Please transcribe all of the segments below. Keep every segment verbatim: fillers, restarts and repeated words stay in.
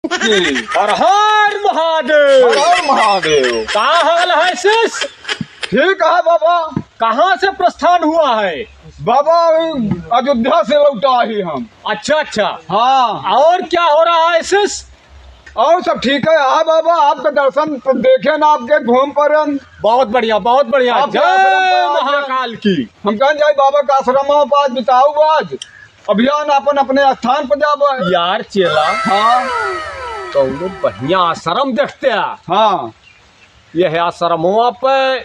की। हर हर महादेव। हर हर महादेव। का हाल है शिष्य? ठीक है बाबा। कहाँ से प्रस्थान हुआ है? बाबा, अयोध्या से लौटा ही हम। अच्छा, अच्छा। हाँ। और क्या हो रहा है शिष्य? और सब ठीक है। हाँ बाबा, आपका दर्शन देखे ना, आपके घूम परन। बहुत बढ़िया, बहुत बढ़िया। आपके जय आश्रम पर आज महाकाल की। हम कहन जाई बाबा का आश्रम में आज बिताऊ आज। अभियान अपन अपने स्थान पर जाबे। यार चेला, हाँ। कौनो बढ़िया आश्रम देखते हैं। हाँ। यह आश्रमवा पे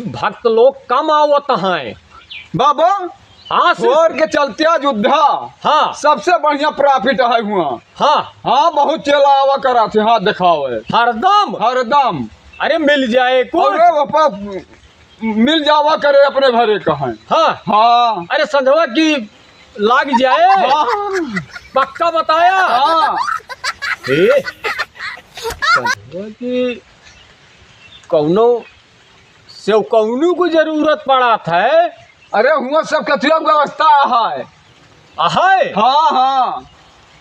भक्त लोग कम आवत हैं। बाबा, हाँ, शिष्य। छोड़ के चलते अयोध्या। हाँ। सबसे बढ़िया profit है हुआ। हाँ। हाँ, बहुत चेला आवा करा थे, हाँ, देखावे। हरदम? हरदम। अरे, मिल जाए कुछ। अरे, वो प-, मिल जावा करे अपने घरे का है। हाँ। हाँ। अरे, संझवा की लाग जाए। हाँ। पक्का बताया? हाँ। ए, संझवा की कौनो सेवकौनू को जरूरत पड़ा था। अरे, हुआ सब कथिया व्यवस्था है। है? हाँ, हाँ।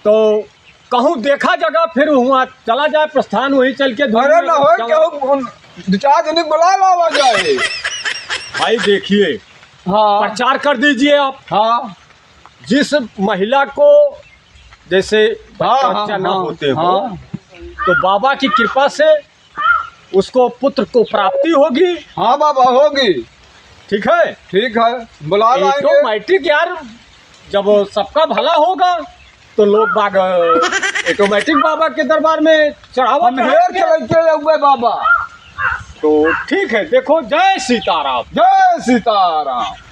तो कहूँ देखा जगह, फिर हुआ चला जाए प्रस्थान, वहीं चल के अरे, ना हो, चला। केहू दो चार जने बुला लावा जाए। भाई देखिए, हाँ। प्रचार कर दीजिए आप। हाँ। जिस महिला को जैसे हाँ, बच्चा हाँ, ना हाँ, होते हो, हाँ। तो बाबा की कृपा से उसको पुत्र को प्राप्ति होगी। हाँ बाबा, होगी। ठीक है? ठीक है, बुला लाएंगे। Automatic यार, जब सबका भला होगा, तो लोग बाग automatic बाबा के दरबार में चढ़ावा हम चढ़ाएंगे। हेर के लेके अउबे बाबा। तो ठीक है, देखो, जय सीताराम। जय सीताराम।